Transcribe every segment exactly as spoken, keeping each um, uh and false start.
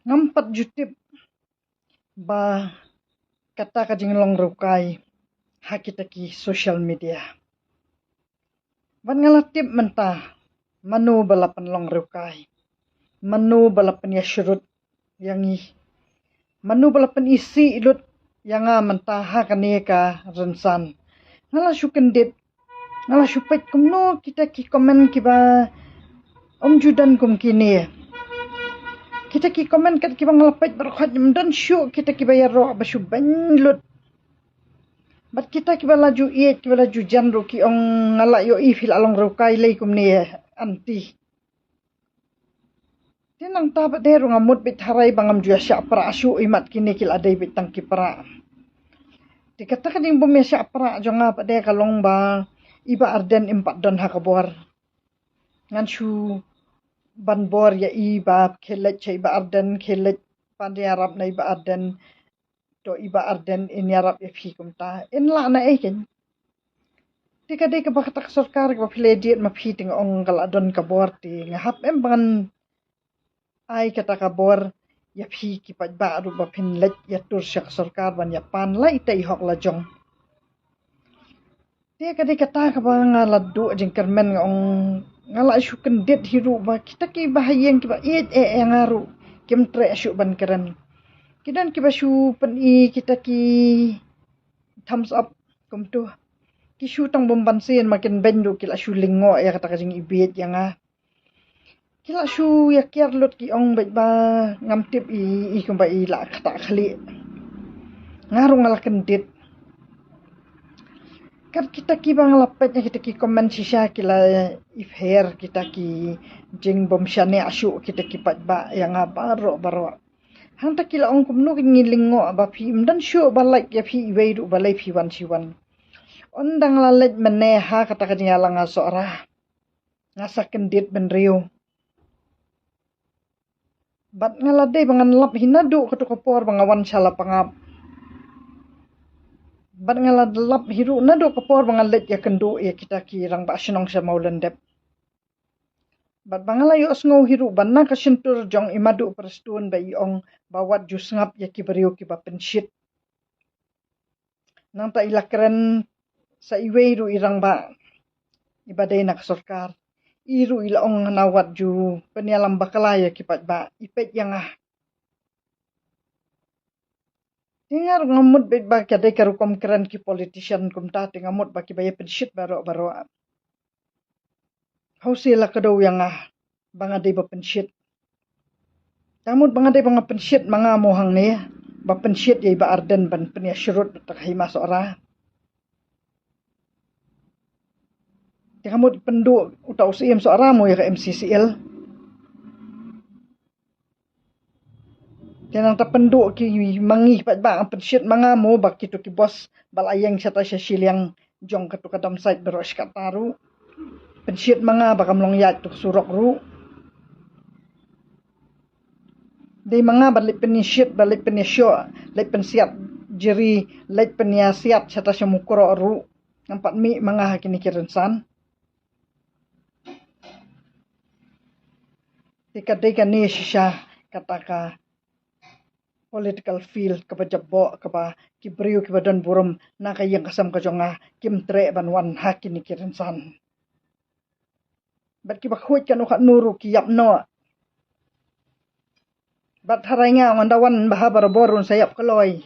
Ngam pat ju tip ba kata ka jinglong riew kai ha kita ki social media. Bad nga la tip mynta mano ba la pynlong riew kai, mano ba la pynïasyrut ïa ngi, mano ba la pynisih lut ïa nga mynta ha kane ka rynsan. Nga la shu kyndit, nga la shu peit kumno kita ki comment kiba ym ju don kum kine. Kita ki comment kat kiba nga la peit baroh khoit ym don shuh kita kiba ïaroh ba shu beiñ lut. Bad kita kiba la ju ïeit, kiba la ju jan ruh ki ong, nga la ïohi phi la long riew kai lei kumne, aunty. Te nangta pat de ruh nga mut beit tharai ba ngam ju ïa shah prah shuh, imat kine ki la dei beit tang ki prah. Te kata ka jingbym ïa shah prah jong nga pat de ka long ba i Bah Ardent im pat don ha ka bor. Ngan shu ban bor ïa i ba khie leit sha i Bah Ardent, khie leit pan ïarap na i Bah Ardent. To i Bah Ardent in ïarap ïa phi kumta, in lah na ei keiñ. Te ka dei kaba kata ka sorkar kaba phi la diet ma phi, te nga ong ka la don ka bor, te nga hap em ba ngan ai kata ka bor ïa phi ki paidbah ruh ba phin leit ïa tur sha ka sorkar ban ïa pan la ita i hok la jong. Te ka dei kata kaba nga la duh jingkyrmen, nga ong, nga la shu kyndit hi ruh ba kita kiba ha ïing kiba ïeit eh ïa nga ruh kim treh shuh ban kren. Ki don kiba shu pyni kita ki thumbs up kumtu. Ki shu tang bym ban sien ma kin beiñ ruh ki la shu lyngngoh ïa kata ka jingibit ïa nga. Ki la shu ïa kiar lut, ki ong beit ba ngam tip i, i kumba i la kata khlieh. Nga ruh nga la kyndit. Kat kita kiba nga la peit ïa kita ki comment shisha ki la ipher kita ki jingbym shaniah shuh kita ki paidbah ïa nga baroh baroh. Hangta ki la ong kumno ki ngi lyngngoh ba phi ym don shuh ba lait ïa phi iwei ruh balei phi wan shi wan. Ynda nga la leit mynne ha kata ka jingïalang ha Sohra, nga sa kyndit bynriew. Bad nga la dei ba ngan lap hi naduh kato ka por ba nga wan sha Lapangap. Bad nga la lap hi ruh naduh ka por ba nga leit ïakynduh ïa kita ki rangbah shnong sha Mawlyndep. Bad ba nga la ïohsngew hi ruh ba na ka shyntur jong i Maduh Prestone ba i ong ba wat ju sngap ïa ki briew kiba pynshit. Nangta i la kren sa iwei ruh i rangbah iba dei na ka sorkar. I ruh i la ong hana wat ju pynïalam bakla ïa ki paidbah, i peit ïa nga. Te nga ruh nga mut beit ba ka dei ka rukom kren ki politician kumta, te nga mut ba kiba ïa pynshit baroh baroh. Hausi la ka dei ïa nga ba nga dei ba pynshit. Te nga mut ba nga dei ba nga pynshit ma nga mo hangne, ba pynshit ïa i Bah Ardent ban pynïasyrut da ka hima Sohra. Te nga mut pynduh uta u Syiem Sohra mo ïa ka M C C L. Te nangta pynduh ki ma ngi pat ba nga pynshit ma nga mo ba kito ki bos ba la ïeng shata sha shiliang jong kato ka dump site baroh shi katta ruh. Pynshit ma nga ba kam long ïaid tu ka surok ruh. Dei ma nga ba leit pynshit, ba leit pynïashoh, leit pynsiat jri, leit pynïasiat shata sha Mukroh ruh. Ngam pat mih ma nga ha kine ki rynsan. Te ka dei kane shisha kata ka political field kaba jaboh, kaba ki briew kiba don burom na ka ïing ka sem ka jong nga kim treh ban wan ha kine ki rynsan. Bad kiba khuid kano kano ruh ki ïap noh. Bad tharai nga ong ynda wan bha barabor ruh sa ïap kloi.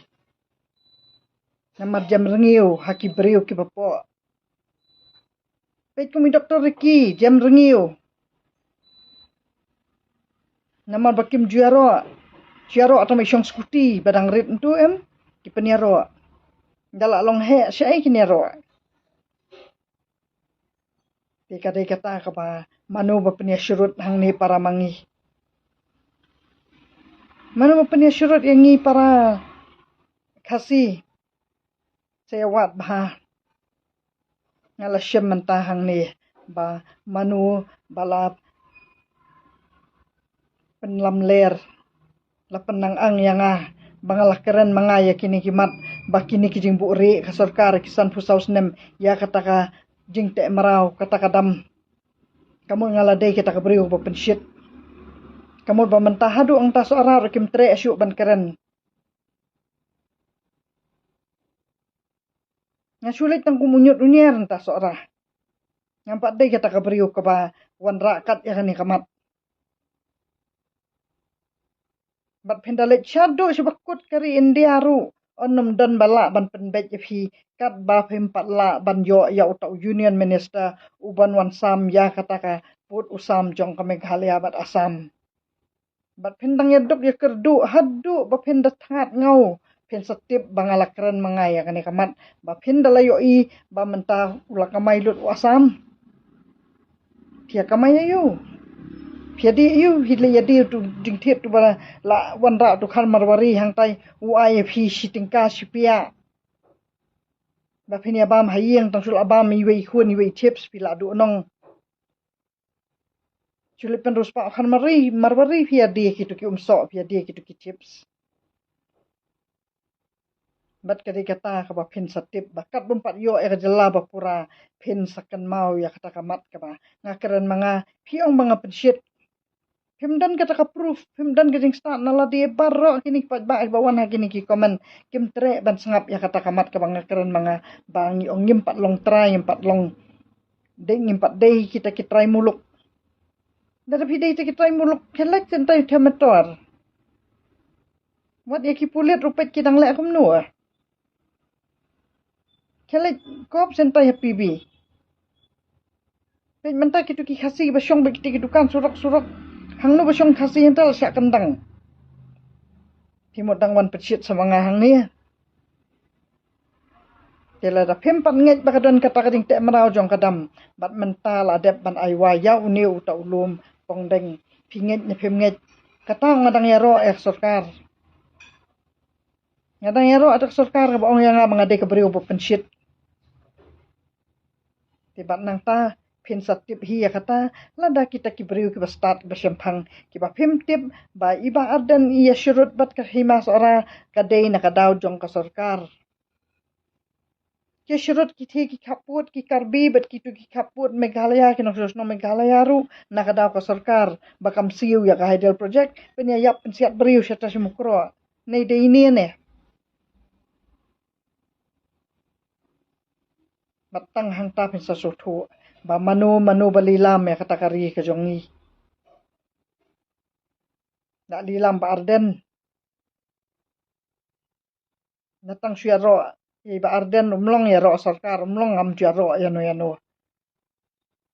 Namar jem rngiew ha ki briew kiba poh. Peit kum i Doktor Ricky, jem rngiew. Namar ba kim ju ïaroh. Ju ïaroh tang ba i shong skuti ba dang rit ntu em, ki pynïaroh. Ynda la long heh shaei kin ïaroh. Te ka dei kata kaba mano ba pynïasyrut hangne para ma ngi. Mano ba pynïasyrut ïa ngi para Khasi. Sa ïa wad bha. Nga la shem mynta hangne ba mano ba la pynlamler, la pynnang ang ïa nga ba nga la kren ma nga ïa kine ki mat, ba kine ki jingbuhrieh ka sorkar ki sanphew saw snem ïa kata ka jingteh mraw, kata ka dam. Ka mut nga la dei kata ka briew ba pynshit. Ka mut ba mynta haduh hangta Sohra ruh kim treh shuh ban kren. Nga shu leit tang kum u ñiut u ñier hangta Sohra. Ngam pat dei kata ka briew kaba wanrah kat ïa kane ka mat. Bad phin da leit shaduh sha ba kut ka ri India ruh, un ym don ba lah ban pynbeit ïa phi, katba phim pat lah ban ïoh ïa uta u Union Minister uban wan sam ïa kata ka pud u sam jong ka Meghalaya bad Assam. Bad phin dang ïa duk ïa kyrduh haduh ba phin da thngat ngaw, phin sa tip ba nga la kren ma nga ïa kane ka mat, ba phin da la ïohi ba mynta u la kamai lut u Assam. Phi ïa kamai ïa u. Phi ïa die ïa u, phi leh ïa die utu jingthied uba la wanrah utu u Khan Marwari hangtai, u ai ïa phi shi tyngka shi pia. Ba phin ïa bam ha ïing, tang shu la bam iwei i khun iwei i chips phi la duh nong. Shu leit pynroi spah u Khan Marwari, Marwari phi ïa die kitu ki umsoh, phi ïa die kitu ki chips. Bad ka dei kata kaba phin sa tip ba kat bym pat ïoh ïa ka jylla ba pura, phin sa kynmaw ïa kata ka mat kaba nga kren ma nga, phi ong ba nga pynshit. Phim don kata ka proof, phim don ka jingstad na lade baroh kine ki paidbah ba wan ha kine ki comment, kim treh ban sngap ïa kata ka mat kaba nga kren ma nga, ba ngi ong ngim pat long trai, ngim pat long, dei ngim pat dei kita ki trai muluk. Lada phi dei kita ki trai muluk, khlek shen tai ha metor. Wat ïa ki pulit ruh peit ki dang leh kumno. Khlek kop shen tai ha P B. Peit mynta kitu ki Khasi ba shong bad kita ki dukan surok surok. Hangno ba shong Khasi hangta la shah kyndang. Phi mut dang wan pynshit sa ma nga hangne. Te lada phim pat ngeit ba ka don kata ka jingteh mraw jong ka dam, bad mynta la dep ban ai wai ïa une uta u lum pongdeng. Phi ngeit ne phim ngeit, kata nga dang ïaroh ïa ka sorkar. Nga dang ïaroh ïa ka sorkar kaba ong ïa nga ba nga dei ka briew ba pynshit. Te bad nangta phin sa tip hi ïa kata, lada kita ki briew kiba stad kiba shemphang, kiba phim tip ba i Bah Ardent i ïa syrut bad ka Hima Sohra, ka dei na ka daw jong ka sorkar. Ki syrut ki thie ki khappud, ki Karbi bad kitu ki khappud Meghalaya, ki nongshong shnong Meghalaya ruh na ka daw ka sorkar, ba kam siew ïa ka Hydel Project, phin ïa ïap pynsiat briew shata sha Mukroh. Nei dei ine ne. Bad tang hangta phin sa sngewthuh ba mano mano ba lilam ïa kata ka ri ka jong ngi. Da lilam Bah Ardent. Na tang shu ïaroh ïa i Bah Ardent, um long ïaroh sorkar, um long ngam ju ïaroh ïano ïano.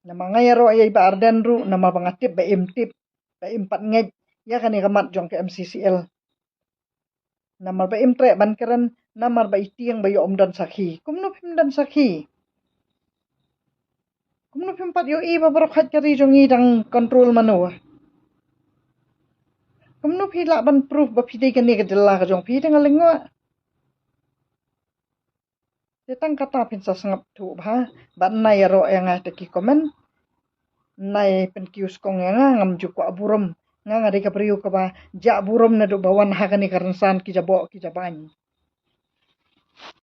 Namar nga ïaroh ïa i Bah Ardent ruh namar ba nga tip ba im tip, ba im pat ngeit ïa kane ka mat jong ka M C C L. Namar ba im treh ban kren, namar ba i tieng ba ïoh um don sakhi. Kumno phim don sakhi? Kumno phim pat ïohi ba baroh khat ka ri jong ngi dang control mano? Kumno phi lah ban proof ba phi dei kane ka jylla ka jong phi dang lyngngoh? Te tang kata phin sa sngap thuh bha, bad nai ïaroh ïa nga te ki comment. Nai pynkiew skong ïa nga, ngam ju kwah burom. Nga nga dei ka briew kaba jah burom naduh ba wan ha kane ka rynsan ki jaboh ki jabain.